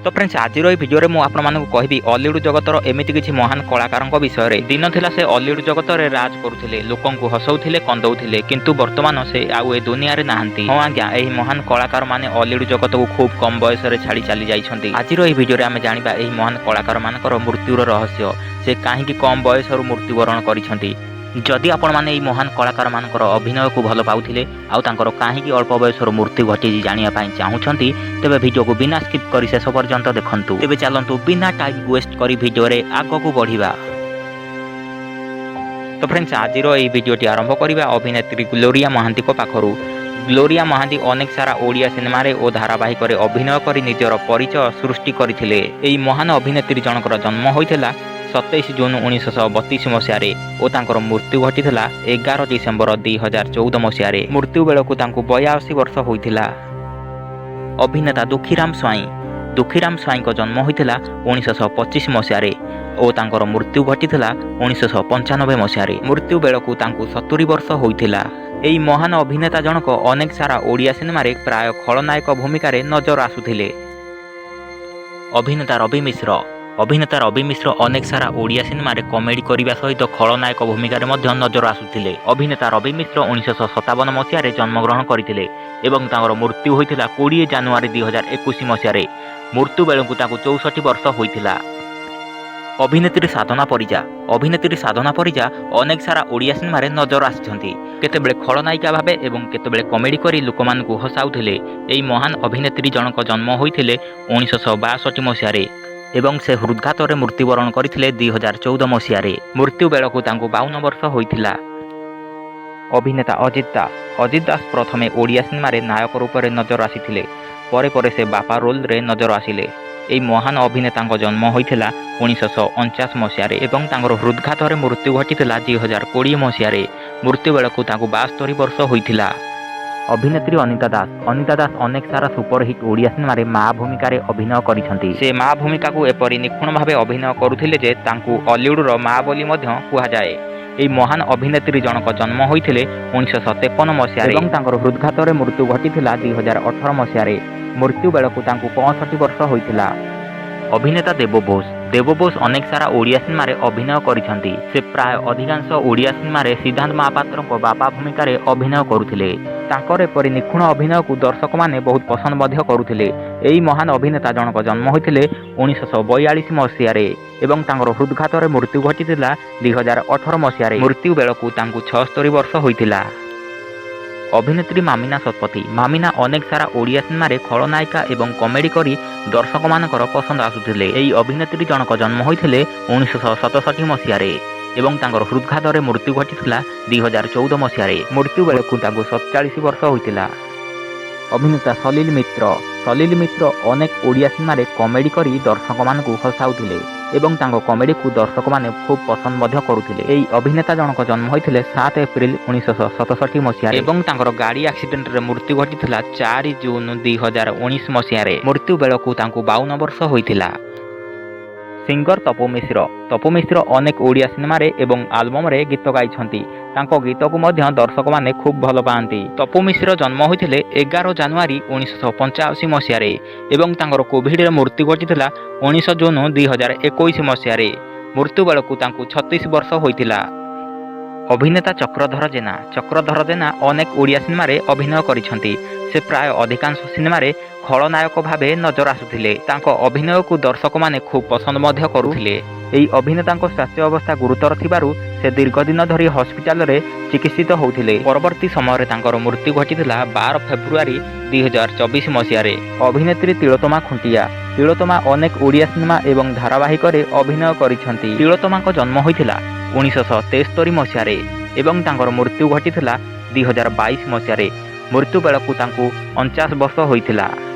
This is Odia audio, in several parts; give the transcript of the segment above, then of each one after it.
ତ ଫ୍ରେଣ୍ଡସ୍, ଆଜିର ଏହି ଭିଡ଼ିଓରେ ମୁଁ ଆପଣମାନଙ୍କୁ କହିବି ଅଲିଉଡ୍ ଜଗତର ଏମିତି କିଛି ମହାନ କଳାକାରଙ୍କ ବିଷୟରେ। ଦିନ ଥିଲା, ସେ ଅଲିଉଡ୍ ଜଗତରେ ରାଜ କରୁଥିଲେ, ଲୋକଙ୍କୁ ହସଉଥିଲେ, କନ୍ଦଉଥିଲେ, କିନ୍ତୁ ବର୍ତ୍ତମାନ ସେ ଆଉ ଏ ଦୁନିଆରେ ନାହାନ୍ତି। ହଁ ଆଜ୍ଞା, ଏହି ମହାନ କଳାକାରମାନେ ଅଲିଉଡ୍ ଜଗତକୁ ଖୁବ୍ କମ୍ ବୟସରେ ଛାଡ଼ି ଚାଲି ଯାଇଛନ୍ତି। ଆଜିର ଏହି ଭିଡ଼ିଓରେ ଆମେ ଜାଣିବା ଏହି ମହାନ କଳାକାରମାନଙ୍କର ମୃତ୍ୟୁର ରହସ୍ୟ, ସେ କାହିଁକି କମ୍ ବୟସରୁ ମୃତ୍ୟୁବରଣ କରିଛନ୍ତି। ଯଦି ଆପଣମାନେ ଏହି ମହାନ କଳାକାରମାନଙ୍କର ଅଭିନୟକୁ ଭଲ ପାଉଥିଲେ ଆଉ ତାଙ୍କର କାହିଁକି ଅଳ୍ପ ବୟସରୁ ମୃତ୍ୟୁ ଘଟିଛି ଜାଣିବା ପାଇଁ ଚାହୁଁଛନ୍ତି, ତେବେ ଭିଡ଼ିଓକୁ ବିନା ସ୍କିପ୍ କରି ଶେଷ ପର୍ଯ୍ୟନ୍ତ ଦେଖନ୍ତୁ। ତେବେ ଚାଲନ୍ତୁ, ବିନା ଟାଇମ୍ ୱେଷ୍ଟ କରି ଭିଡ଼ିଓରେ ଆଗକୁ ବଢ଼ିବା। ତ ଫ୍ରେଣ୍ଡସ୍, ଆଜିର ଏହି ଭିଡ଼ିଓଟି ଆରମ୍ଭ କରିବା ଅଭିନେତ୍ରୀ ଗ୍ଲୋରିଆ ମହାନ୍ତିଙ୍କ ପାଖରୁ। ଗ୍ଲୋରିଆ ମହାନ୍ତି ଅନେକ ସାରା ଓଡ଼ିଆ ସିନେମାରେ ଓ ଧାରାବାହିକରେ ଅଭିନୟ କରି ନିଜର ପରିଚୟ ସୃଷ୍ଟି କରିଥିଲେ। ଏହି ମହାନ ଅଭିନେତ୍ରୀ ଜଣଙ୍କର ଜନ୍ମ ହୋଇଥିଲା 27 ଜୁନ୍ 1932 ମସିହାରେ ଓ ତାଙ୍କର ମୃତ୍ୟୁ ଘଟିଥିଲା 11 ଡିସେମ୍ବର 2014 ମସିହାରେ। ମୃତ୍ୟୁ ବେଳକୁ ତାଙ୍କୁ 82 ବର୍ଷ ହୋଇଥିଲା। ଅଭିନେତା ଦୁଃଖୀରାମ ସ୍ୱାଇଁ। ଦୁଃଖୀରାମ ସ୍ୱାଇଁଙ୍କ ଜନ୍ମ ହୋଇଥିଲା 1925 ମସିହାରେ ଓ ତାଙ୍କର ମୃତ୍ୟୁ ଘଟିଥିଲା 1995 ମସିହାରେ। ମୃତ୍ୟୁ ବେଳକୁ ତାଙ୍କୁ 70 ବର୍ଷ ହୋଇଥିଲା। ଏହି ମହାନ ଅଭିନେତା ଜଣକ ଅନେକ ସାରା ଓଡ଼ିଆ ସିନେମାରେ ପ୍ରାୟ ଖଳନାୟକ ଭୂମିକାରେ ନଜର ଆସୁଥିଲେ। ଅଭିନେତା ରବି ମିଶ୍ର। ଅଭିନେତା ରବି ମିଶ୍ର ଅନେକ ସାରା ଓଡ଼ିଆ ସିନେମାରେ କମେଡି କରିବା ସହିତ ଖଳନାୟକ ଭୂମିକାରେ ମଧ୍ୟ ନଜର ଆସୁଥିଲେ। ଅଭିନେତା ରବି ମିଶ୍ର 1957 ମସିହାରେ ଜନ୍ମଗ୍ରହଣ କରିଥିଲେ ଏବଂ ତାଙ୍କର ମୃତ୍ୟୁ ହୋଇଥିଲା 20 ଜାନୁଆରୀ 2021 ମସିହାରେ। ମୃତ୍ୟୁ ବେଳକୁ ତାଙ୍କୁ 64 ବର୍ଷ ହୋଇଥିଲା। ଅଭିନେତ୍ରୀ ସାଧନା ପରିଜା। ଅଭିନେତ୍ରୀ ସାଧନା ପରିଜା ଅନେକ ସାରା ଓଡ଼ିଆ ସିନେମାରେ ନଜର ଆସିଛନ୍ତି। କେତେବେଳେ ଖଳନାୟିକା ଭାବେ ଏବଂ କେତେବେଳେ କମେଡି କରି ଲୋକମାନଙ୍କୁ ହସାଉଥିଲେ। ଏହି ମହାନ ଅଭିନେତ୍ରୀ ଜଣକ ଜନ୍ମ ହୋଇଥିଲେ 1962 ମସିହାରେ ଏବଂ ସେ ହୃଦଘାତରେ ମୃତ୍ୟୁବରଣ କରିଥିଲେ 2014 ମସିହାରେ। ମୃତ୍ୟୁ ବେଳକୁ ତାଙ୍କୁ 52 ବର୍ଷ ହୋଇଥିଲା। ଅଭିନେତା ଅଜିତ ଦାସ। ଅଜିତ ଦାସ ପ୍ରଥମେ ଓଡ଼ିଆ ସିନେମାରେ ନାୟକ ରୂପରେ ନଜର ଆସିଥିଲେ। ପରେ ପରେ ସେ ବାପା ରୋଲରେ ନଜର ଆସିଲେ। ଏହି ମହାନ ଅଭିନେତାଙ୍କ ଜନ୍ମ ହୋଇଥିଲା 1949 ମସିହାରେ ଏବଂ ତାଙ୍କର ହୃଦଘାତରେ ମୃତ୍ୟୁ ଘଟିଥିଲା 2020 ମସିହାରେ। ମୃତ୍ୟୁ ବେଳକୁ ତାଙ୍କୁ 72 ବର୍ଷ ହୋଇଥିଲା। ଅଭିନେତ୍ରୀ ଅନିତା ଦାସ। ଅନିତା ଦାସ ଅନେକ ସାରା ସୁପରହିଟ୍ ଓଡ଼ିଆ ସିନେମାରେ ମା ଭୂମିକାରେ ଅଭିନୟ କରିଛନ୍ତି। ସେ ମା ଭୂମିକାକୁ ଏପରି ନିଖୁଣ ଭାବେ ଅଭିନୟ କରୁଥିଲେ ଯେ ତାଙ୍କୁ ଅଲିଉଡର ମା ବୋଲି ମଧ୍ୟ କୁହାଯାଏ। ଏହି ମହାନ ଅଭିନେତ୍ରୀ ଜଣକ ଜନ୍ମ ହୋଇଥିଲେ 1953 ମସିହାରେ ଏବଂ ତାଙ୍କର ହୃଦଘାତରେ ମୃତ୍ୟୁ ଘଟିଥିଲା 2018 ମସିହାରେ। ମୃତ୍ୟୁ ବେଳକୁ ତାଙ୍କୁ 65 ବର୍ଷ ହୋଇଥିଲା। ଅଭିନେତା ଦେବ ବୋଷ। ଦେବ ବୋଷ ଅନେକ ସାରା ଓଡ଼ିଆ ସିନେମାରେ ଅଭିନୟ କରିଛନ୍ତି। ସେ ପ୍ରାୟ ଅଧିକାଂଶ ଓଡ଼ିଆ ସିନେମାରେ ସିଦ୍ଧାନ୍ତ ମହାପାତ୍ରଙ୍କ ବାପା ଭୂମିକାରେ ଅଭିନୟ କରୁଥିଲେ। ତାଙ୍କର ଏପରି ନିଖୁଣ ଅଭିନୟକୁ ଦର୍ଶକମାନେ ବହୁତ ପସନ୍ଦ ମଧ୍ୟ କରୁଥିଲେ। ଏହି ମହାନ ଅଭିନେତା ଜଣକ ଜନ୍ମ ହୋଇଥିଲେ 1942 ମସିହାରେ ଏବଂ ତାଙ୍କର ହୃଦଘାତରେ ମୃତ୍ୟୁ ଘଟିଥିଲା 2018 ମସିହାରେ। ମୃତ୍ୟୁ ବେଳକୁ ତାଙ୍କୁ 76 ବର୍ଷ ହୋଇଥିଲା। ଅଭିନେତ୍ରୀ ମାମିନା ଶତପଥୀ। ମାମିନା ଅନେକ ସାରା ଓଡ଼ିଆ ସିନେମାରେ ଖଳନାୟିକା ଏବଂ କମେଡି କରି ଦର୍ଶକମାନଙ୍କର ପସନ୍ଦ ଆସୁଥିଲେ। ଏହି ଅଭିନେତ୍ରୀ ଜଣକ ଜନ୍ମ ହୋଇଥିଲେ 1967 ମସିହାରେ ଏବଂ ତାଙ୍କର ହୃଦଘାତରେ ମୃତ୍ୟୁ ଘଟିଥିଲା 2014 ମସିହାରେ। ମୃତ୍ୟୁ ବେଳକୁ ତାଙ୍କୁ 47 ବର୍ଷ ହୋଇଥିଲା। ଅଭିନେତା ସଲିଲ ମିତ୍ର। ସଲିଲ ମିତ୍ର ଅନେକ ଓଡ଼ିଆ ସିନେମାରେ କମେଡି କରି ଦର୍ଶକମାନଙ୍କୁ ହସାଉଥିଲେ ଏବଂ ତାଙ୍କ କମେଡିକୁ ଦର୍ଶକମାନେ ଖୁବ୍ ପସନ୍ଦ ମଧ୍ୟ କରୁଥିଲେ। ଏହି ଅଭିନେତା ଜଣକ ଜନ୍ମ ହୋଇଥିଲେ 7 ଏପ୍ରିଲ 1967 ମସିହାରେ ଏବଂ ତାଙ୍କର ଗାଡ଼ି ଆକ୍ସିଡେଣ୍ଟରେ ମୃତ୍ୟୁ ଘଟିଥିଲା 4 ଜୁନ 2019 ମସିହାରେ। ମୃତ୍ୟୁ ବେଳକୁ ତାଙ୍କୁ 52 ବର୍ଷ ହୋଇଥିଲା। ସିଙ୍ଗର ତପୁ ମିଶ୍ର। ତପୁ ମିଶ୍ର ଅନେକ ଓଡ଼ିଆ ସିନେମାରେ ଏବଂ ଆଲବମରେ ଗୀତ ଗାଇଛନ୍ତି। ତାଙ୍କ ଗୀତକୁ ମଧ୍ୟ ଦର୍ଶକମାନେ ଖୁବ୍ ଭଲ ପାଆନ୍ତି। ତପୁ ମିଶ୍ର ଜନ୍ମ ହୋଇଥିଲେ 11 ଜାନୁଆରୀ 1985 ମସିହାରେ ଏବଂ ତାଙ୍କର କୋଭିଡରେ ମୃତ୍ୟୁ ଘଟିଥିଲା 19 ଜୁନ 2021 ମସିହାରେ। ମୃତ୍ୟୁ ବେଳକୁ ତାଙ୍କୁ 36 ବର୍ଷ ହୋଇଥିଲା। ଅଭିନେତା ଚକ୍ରଧର ଜେନା। ଚକ୍ରଧର ଜେନା ଅନେକ ଓଡ଼ିଆ ସିନେମାରେ ଅଭିନୟ କରିଛନ୍ତି। ସେ ପ୍ରାୟ ଅଧିକାଂଶ ସିନେମାରେ ଖଳନାୟକ ଭାବେ ନଜର ଆସୁଥିଲେ। ତାଙ୍କ ଅଭିନୟକୁ ଦର୍ଶକମାନେ ଖୁବ୍ ପସନ୍ଦ ମଧ୍ୟ କରୁଥିଲେ। ଏହି ଅଭିନେତାଙ୍କ ସ୍ୱାସ୍ଥ୍ୟ ଅବସ୍ଥା ଗୁରୁତର ଥିବାରୁ ସେ ଦୀର୍ଘ ଦିନ ଧରି ହସ୍ପିଟାଲରେ ଚିକିତ୍ସିତ ହେଉଥିଲେ। ପରବର୍ତ୍ତୀ ସମୟରେ ତାଙ୍କର ମୃତ୍ୟୁ ଘଟିଥିଲା 12 ଫେବୃଆରୀ 2024 ମସିହାରେ। ଅଭିନେତ୍ରୀ ତିଳୋତ୍ତମା ଖୁଣ୍ଟିଆ। ତିଳୋତ୍ତମା ଅନେକ ଓଡ଼ିଆ ସିନେମା ଏବଂ ଧାରାବାହିକରେ ଅଭିନୟ କରିଛନ୍ତି। ତିଳୋତ୍ତମାଙ୍କ ଜନ୍ମ ହୋଇଥିଲା 1973 ମସିହାରେ ଏବଂ ତାଙ୍କର ମୃତ୍ୟୁ ଘଟିଥିଲା 2022 ମସିହାରେ। ମୃତ୍ୟୁ ବେଳକୁ ତାଙ୍କୁ 49 ବର୍ଷ ହୋଇଥିଲା।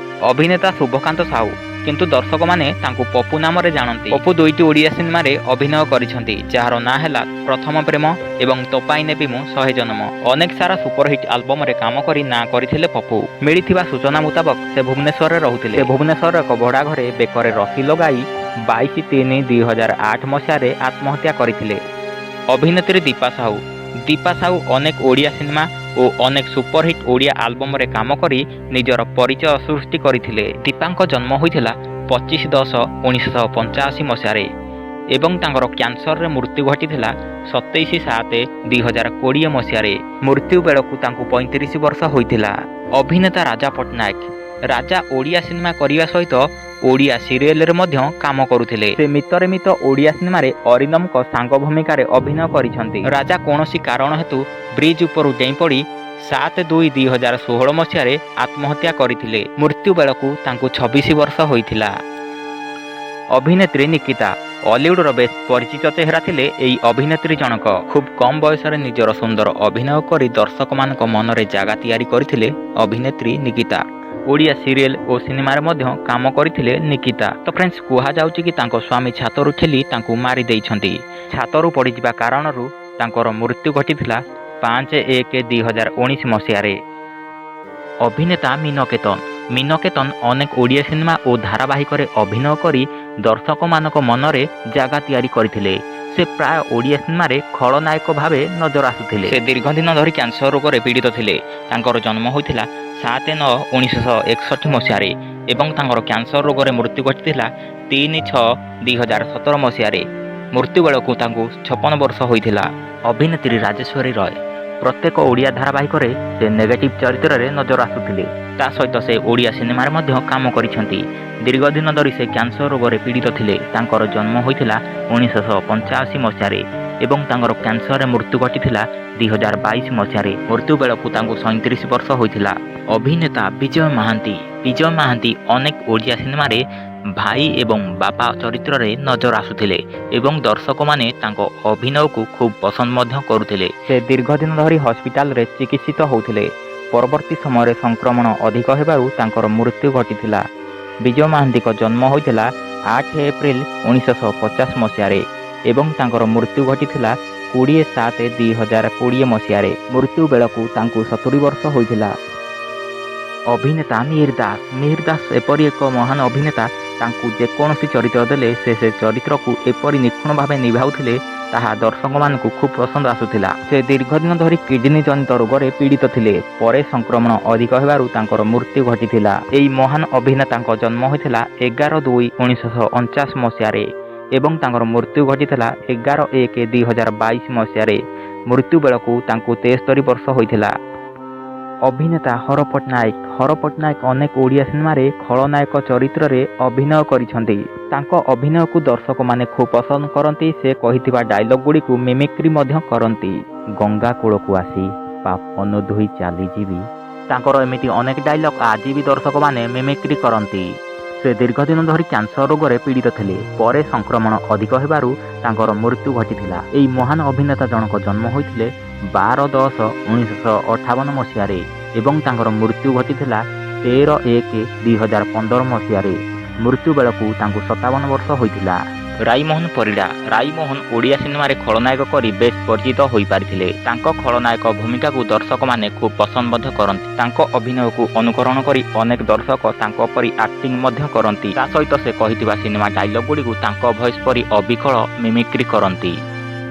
ଅଭିନେତା ଶୁଭକାନ୍ତ ସାହୁ, କିନ୍ତୁ ଦର୍ଶକମାନେ ତାଙ୍କୁ ପପୁ ନାମରେ ଜାଣନ୍ତି। ପପୁ ଦୁଇଟି ଓଡ଼ିଆ ସିନେମାରେ ଅଭିନୟ କରିଛନ୍ତି, ଯାହାର ନାଁ ହେଲା ପ୍ରଥମ ପ୍ରେମ ଏବଂ ତୋ ପାଇଁ ନେବି ମୁଁ ଶହେ ଜନମ। ଅନେକ ସାରା ସୁପରହିଟ୍ ଆଲବମରେ କାମ କରି ନାଁ କରିଥିଲେ ପପୁ। ମିଳିଥିବା ସୂଚନା ମୁତାବକ ସେ ଭୁବନେଶ୍ୱରରେ ରହୁଥିଲେ। ସେ ଭୁବନେଶ୍ୱରର ଏକ ଭଡ଼ା ଘରେ ବେକରେ ରସି ଲଗାଇ 22/3/2008 ମସିହାରେ ଆତ୍ମହତ୍ୟା କରିଥିଲେ। ଅଭିନେତ୍ରୀ ଦୀପା ସାହୁ। ଦୀପା ସାହୁ ଅନେକ ଓଡ଼ିଆ ସିନେମା ଓ ଅନେକ ସୁପରହିଟ୍ ଓଡ଼ିଆ ଆଲବମରେ କାମ କରି ନିଜର ପରିଚୟ ସୃଷ୍ଟି କରିଥିଲେ। ଦୀପାଙ୍କ ଜନ୍ମ ହୋଇଥିଲା 25/10/1985 ମସିହାରେ ଏବଂ ତାଙ୍କର କ୍ୟାନ୍ସରରେ ମୃତ୍ୟୁ ଘଟିଥିଲା 27/7/2020 ମସିହାରେ। ମୃତ୍ୟୁ ବେଳକୁ ତାଙ୍କୁ 35 ବର୍ଷ ହୋଇଥିଲା। ଅଭିନେତା ରାଜା ପଟ୍ଟନାୟକ। ରାଜା ଓଡ଼ିଆ ସିନେମା କରିବା ସହିତ ଓଡ଼ିଆ ସିରିଏଲରେ ମଧ୍ୟ କାମ କରୁଥିଲେ। ସେ ମିତରେ ମିତ ଓଡ଼ିଆ ସିନେମାରେ ଅରିନ୍ଦମଙ୍କ ସାଙ୍ଗ ଭୂମିକାରେ ଅଭିନୟ କରିଛନ୍ତି। ରାଜା କୌଣସି କାରଣ ହେତୁ ବ୍ରିଜ୍ ଉପରୁ ଡେଇଁ ପଡ଼ି 7/2/2016 ମସିହାରେ ଆତ୍ମହତ୍ୟା କରିଥିଲେ। ମୃତ୍ୟୁ ବେଳକୁ ତାଙ୍କୁ 26 ବର୍ଷ ହୋଇଥିଲା। ଅଭିନେତ୍ରୀ ନିକିତା। ଅଲିଉଡ଼ର ବେଶ୍ ପରିଚିତ ଚେହେରା ଥିଲେ ଏହି ଅଭିନେତ୍ରୀ ଜଣକ। ଖୁବ୍ କମ୍ ବୟସରେ ନିଜର ସୁନ୍ଦର ଅଭିନୟ କରି ଦର୍ଶକମାନଙ୍କ ମନରେ ଜାଗା ତିଆରି କରିଥିଲେ ଅଭିନେତ୍ରୀ ନିକିତା। ଓଡ଼ିଆ ସିରିଏଲ ଓ ସିନେମାରେ ମଧ୍ୟ କାମ କରିଥିଲେ ନିକିତା। ତ ଫ୍ରେଣ୍ଡସ୍, କୁହାଯାଉଛି କି ତାଙ୍କ ସ୍ୱାମୀ ଛାତରୁ ଠେଲି ତାଙ୍କୁ ମାରି ଦେଇଛନ୍ତି। ଛାତରୁ ପଡ଼ିଯିବା କାରଣରୁ ତାଙ୍କର ମୃତ୍ୟୁ ଘଟିଥିଲା 5/1/2019 ମସିହାରେ। ଅଭିନେତା ମୀନକେତନ। ମୀନକେତନ ଅନେକ ଓଡ଼ିଆ ସିନେମା ଓ ଧାରାବାହିକରେ ଅଭିନୟ କରି ଦର୍ଶକମାନଙ୍କ ମନରେ ଜାଗା ତିଆରି କରିଥିଲେ। ସେ ପ୍ରାୟ ଓଡ଼ିଆ ସିନେମାରେ ଖଳନାୟକ ଭାବେ ନଜର ଆସୁଥିଲେ। ସେ ଦୀର୍ଘଦିନ ଧରି କ୍ୟାନ୍ସର ରୋଗରେ ପୀଡ଼ିତ ଥିଲେ। ତାଙ୍କର ଜନ୍ମ ହୋଇଥିଲା 7/9/1961 ମସିହାରେ ଏବଂ ତାଙ୍କର କ୍ୟାନ୍ସର ରୋଗରେ ମୃତ୍ୟୁ ଘଟିଥିଲା 3/6/2017 ମସିହାରେ। ମୃତ୍ୟୁ ବେଳକୁ ତାଙ୍କୁ 56 ବର୍ଷ ହୋଇଥିଲା। ଅଭିନେତ୍ରୀ ରାଜେଶ୍ୱରୀ ରୟ। ପ୍ରତ୍ୟେକ ଓଡ଼ିଆ ଧାରାବାହିକରେ ସେ ନେଗେଟିଭ୍ ଚରିତ୍ରରେ ନଜର ଆସୁଥିଲେ। ତା ସହିତ ସେ ଓଡ଼ିଆ ସିନେମାରେ ମଧ୍ୟ କାମ କରିଛନ୍ତି। ଦୀର୍ଘଦିନ ଧରି ସେ କ୍ୟାନ୍ସର ରୋଗରେ ପୀଡ଼ିତ ଥିଲେ। ତାଙ୍କର ଜନ୍ମ ହୋଇଥିଲା 1985 ମସିହାରେ ଏବଂ ତାଙ୍କର କ୍ୟାନ୍ସରରେ ମୃତ୍ୟୁ ଘଟିଥିଲା 2022 ମସିହାରେ। ମୃତ୍ୟୁ ବେଳକୁ ତାଙ୍କୁ 37 ବର୍ଷ ହୋଇଥିଲା। ଅଭିନେତା ବିଜୟ ମହାନ୍ତି। ବିଜୟ ମହାନ୍ତି ଅନେକ ଓଡ଼ିଆ ସିନେମାରେ ଭାଇ ଏବଂ ବାପା ଚରିତ୍ରରେ ନଜର ଆସୁଥିଲେ ଏବଂ ଦର୍ଶକମାନେ ତାଙ୍କ ଅଭିନୟକୁ ଖୁବ୍ ପସନ୍ଦ ମଧ୍ୟ କରୁଥିଲେ। ସେ ଦୀର୍ଘଦିନ ଧରି ହସ୍ପିଟାଲରେ ଚିକିତ୍ସିତ ହେଉଥିଲେ। ପରବର୍ତ୍ତୀ ସମୟରେ ସଂକ୍ରମଣ ଅଧିକ ହେବାରୁ ତାଙ୍କର ମୃତ୍ୟୁ ଘଟିଥିଲା। ବିଜୟ ମହାନ୍ତିଙ୍କ ଜନ୍ମ ହୋଇଥିଲା 8 ଏପ୍ରିଲ 1950 ମସିହାରେ ଏବଂ ତାଙ୍କର ମୃତ୍ୟୁ ଘଟିଥିଲା 20/7/2020 ମସିହାରେ। ମୃତ୍ୟୁ ବେଳକୁ ତାଙ୍କୁ 70 ବର୍ଷ ହୋଇଥିଲା। ଅଭିନେତା ମିହିର ଦାସ। ମିହିର ଦାସ ଏପରି ଏକ ମହାନ ଅଭିନେତା, ତାଙ୍କୁ ଯେକୌଣସି ଚରିତ୍ର ଦେଲେ ସେ ସେ ଚରିତ୍ରକୁ ଏପରି ନିଖୁଣ ଭାବେ ନିଭାଉଥିଲେ, ତାହା ଦର୍ଶକମାନଙ୍କୁ ଖୁବ୍ ପସନ୍ଦ ଆସୁଥିଲା। ସେ ଦୀର୍ଘଦିନ ଧରି କିଡନୀ ଜନିତ ରୋଗରେ ପୀଡ଼ିତ ଥିଲେ। ପରେ ସଂକ୍ରମଣ ଅଧିକ ହେବାରୁ ତାଙ୍କର ମୃତ୍ୟୁ ଘଟିଥିଲା। ଏହି ମହାନ ଅଭିନେତାଙ୍କ ଜନ୍ମ ହୋଇଥିଲା 11/2/1949 ମସିହାରେ ଏବଂ ତାଙ୍କର ମୃତ୍ୟୁ ଘଟିଥିଲା 11/1/2022 ମସିହାରେ। ମୃତ୍ୟୁ ବେଳକୁ ତାଙ୍କୁ 73 ବର୍ଷ ହୋଇଥିଲା। ଅଭିନେତା ହର ପଟ୍ଟନାୟକ। ହର ପଟ୍ଟନାୟକ ଅନେକ ଓଡ଼ିଆ ସିନେମାରେ ଖଳନାୟକ ଚରିତ୍ରରେ ଅଭିନୟ କରିଛନ୍ତି। ତାଙ୍କ ଅଭିନୟକୁ ଦର୍ଶକମାନେ ଖୁବ୍ ପସନ୍ଦ କରନ୍ତି। ସେ କହିଥିବା ଡାଇଲଗ୍ ଗୁଡ଼ିକୁ ମିମିକ୍ରି ମଧ୍ୟ କରନ୍ତି। ଗଙ୍ଗା କୂଳକୁ ଆସି ପାପ ନ ଧୋଇ ଚାଲିଯିବି। ତାଙ୍କର ଏମିତି ଅନେକ ଡାଇଲଗ୍ ଆଜି ବି ଦର୍ଶକମାନେ ମିମିକ୍ରି କରନ୍ତି। ସେ ଦୀର୍ଘଦିନ ଧରି କ୍ୟାନ୍ସର ରୋଗରେ ପୀଡ଼ିତ ଥିଲେ। ପରେ ସଂକ୍ରମଣ ଅଧିକ ହେବାରୁ ତାଙ୍କର ମୃତ୍ୟୁ ଘଟିଥିଲା। ଏହି ମହାନ ଅଭିନେତା ଜଣକ ଜନ୍ମ ହୋଇଥିଲେ 12/10/1958 ମସିହାରେ ଏବଂ ତାଙ୍କର ମୃତ୍ୟୁ ଘଟିଥିଲା 13/1/2015 ମସିହାରେ। ମୃତ୍ୟୁ ବେଳକୁ ତାଙ୍କୁ 57 ବର୍ଷ ହୋଇଥିଲା। ରାଇମୋହନ ପରିଡ଼ା। ରାଇମୋହନ ଓଡ଼ିଆ ସିନେମାରେ ଖଳନାୟକ କରି ବେଶ୍ ପରିଚିତ ହୋଇପାରିଥିଲେ। ତାଙ୍କ ଖଳନାୟକ ଭୂମିକାକୁ ଦର୍ଶକମାନେ ଖୁବ୍ ପସନ୍ଦ ମଧ୍ୟ କରନ୍ତି। ତାଙ୍କ ଅଭିନୟକୁ ଅନୁକରଣ କରି ଅନେକ ଦର୍ଶକ ତାଙ୍କ ପରି ଆକ୍ଟିଂ ମଧ୍ୟ କରନ୍ତି। ତା ସହିତ ସେ କହିଥିବା ସିନେମା ଡାଇଲଗ୍ ଗୁଡ଼ିକୁ ତାଙ୍କ ଭଏସ୍ ପରି ଅବିକଳ ମିମିକ୍ରି କରନ୍ତି।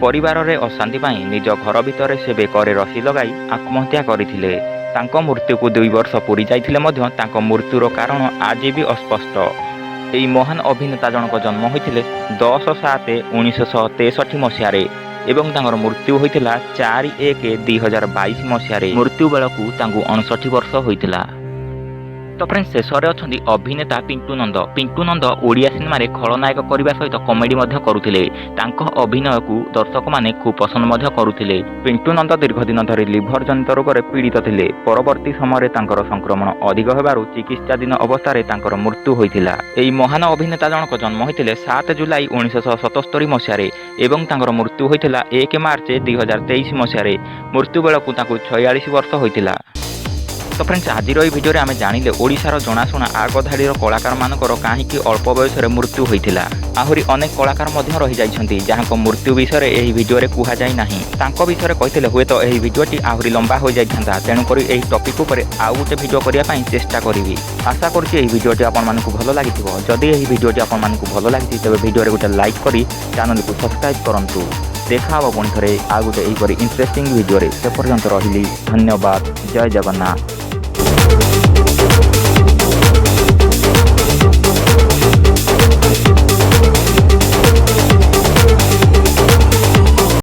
ପରିବାରରେ ଅଶାନ୍ତି ପାଇଁ ନିଜ ଘର ଭିତରେ ସେ ବେକରେ ରସି ଲଗାଇ ଆତ୍ମହତ୍ୟା କରିଥିଲେ। ତାଙ୍କ ମୃତ୍ୟୁକୁ 2 ବର୍ଷ ପୂରି ଯାଇଥିଲେ ମଧ୍ୟ ତାଙ୍କ ମୃତ୍ୟୁର କାରଣ ଆଜି ବି ଅସ୍ପଷ୍ଟ। ଏହି ମହାନ ଅଭିନେତା ଜଣକ ଜନ୍ମ ହୋଇଥିଲେ 10/7/1963 ମସିହାରେ ଏବଂ ତାଙ୍କର ମୃତ୍ୟୁ ହୋଇଥିଲା 4/1/2022 ମସିହାରେ। ମୃତ୍ୟୁ ବେଳକୁ ତାଙ୍କୁ 59 ବର୍ଷ ହୋଇଥିଲା। ତ ଫ୍ରେଣ୍ଡ, ଶେଷରେ ଅଛନ୍ତି ଅଭିନେତା ପିଣ୍ଟୁ ନନ୍ଦ। ପିଣ୍ଟୁ ନନ୍ଦ ଓଡ଼ିଆ ସିନେମାରେ ଖଳନାୟକ କରିବା ସହିତ କମେଡି ମଧ୍ୟ କରୁଥିଲେ। ତାଙ୍କ ଅଭିନୟକୁ ଦର୍ଶକମାନେ ଖୁବ୍ ପସନ୍ଦ ମଧ୍ୟ କରୁଥିଲେ। ପିଣ୍ଟୁ ନନ୍ଦ ଦୀର୍ଘଦିନ ଧରି ଲିଭର ଜନିତ ରୋଗରେ ପୀଡ଼ିତ ଥିଲେ। ପରବର୍ତ୍ତୀ ସମୟରେ ତାଙ୍କର ସଂକ୍ରମଣ ଅଧିକ ହେବାରୁ ଚିକିତ୍ସାଧୀନ ଅବସ୍ଥାରେ ତାଙ୍କର ମୃତ୍ୟୁ ହୋଇଥିଲା। ଏହି ମହାନ ଅଭିନେତା ଜଣକ ଜନ୍ମ ହୋଇଥିଲେ 7 ଜୁଲାଇ 1977 ମସିହାରେ ଏବଂ ତାଙ୍କର ମୃତ୍ୟୁ ହୋଇଥିଲା 1 ମାର୍ଚ୍ଚ 2023 ମସିହାରେ। ମୃତ୍ୟୁ ବେଳକୁ ତାଙ୍କୁ 46 ବର୍ଷ ହୋଇଥିଲା। ତ ଫ୍ରେଣ୍ଡସ୍, ଆଜିର ଏହି ଭିଡ଼ିଓରେ ଆମେ ଜାଣିଲେ ଓଡ଼ିଶାର ଜଣାଶୁଣା ଆଗଧାଡ଼ିର କଳାକାରମାନଙ୍କର କାହିଁକି ଅଳ୍ପ ବୟସରେ ମୃତ୍ୟୁ ହୋଇଥିଲା। ଆହୁରି ଅନେକ କଳାକାର ମଧ୍ୟ ରହିଯାଇଛନ୍ତି, ଯାହାଙ୍କ ମୃତ୍ୟୁ ବିଷୟରେ ଏହି ଭିଡ଼ିଓରେ କୁହାଯାଇ ନାହିଁ। ତାଙ୍କ ବିଷୟରେ କହିଥିଲେ ହୁଏତ ଏହି ଭିଡ଼ିଓଟି ଆହୁରି ଲମ୍ବା ହୋଇଯାଇଥାନ୍ତା। ତେଣୁକରି ଏହି ଟପିକ୍ ଉପରେ ଆଉ ଗୋଟେ ଭିଡ଼ିଓ କରିବା ପାଇଁ ଚେଷ୍ଟା କରିବି। ଆଶା କରୁଛି ଏହି ଭିଡ଼ିଓଟି ଆପଣମାନଙ୍କୁ ଭଲ ଲାଗିଥିବ। ଯଦି ଏହି ଭିଡ଼ିଓଟି ଆପଣମାନଙ୍କୁ ଭଲ ଲାଗିଛି, ତେବେ ଭିଡ଼ିଓରେ ଗୋଟେ ଲାଇକ୍ କରି ଚ୍ୟାନେଲକୁ ସବସ୍କ୍ରାଇବ୍ କରନ୍ତୁ। ଦେଖା ହେବ ପୁଣି ଥରେ ଆଉ ଗୋଟେ ଏହିପରି ଇଣ୍ଟରେଷ୍ଟିଂ ଭିଡ଼ିଓରେ। ସେ ପର୍ଯ୍ୟନ୍ତ ରହିଲି। ଧନ୍ୟବାଦ। ଜୟ ଜଗନ୍ନାଥ।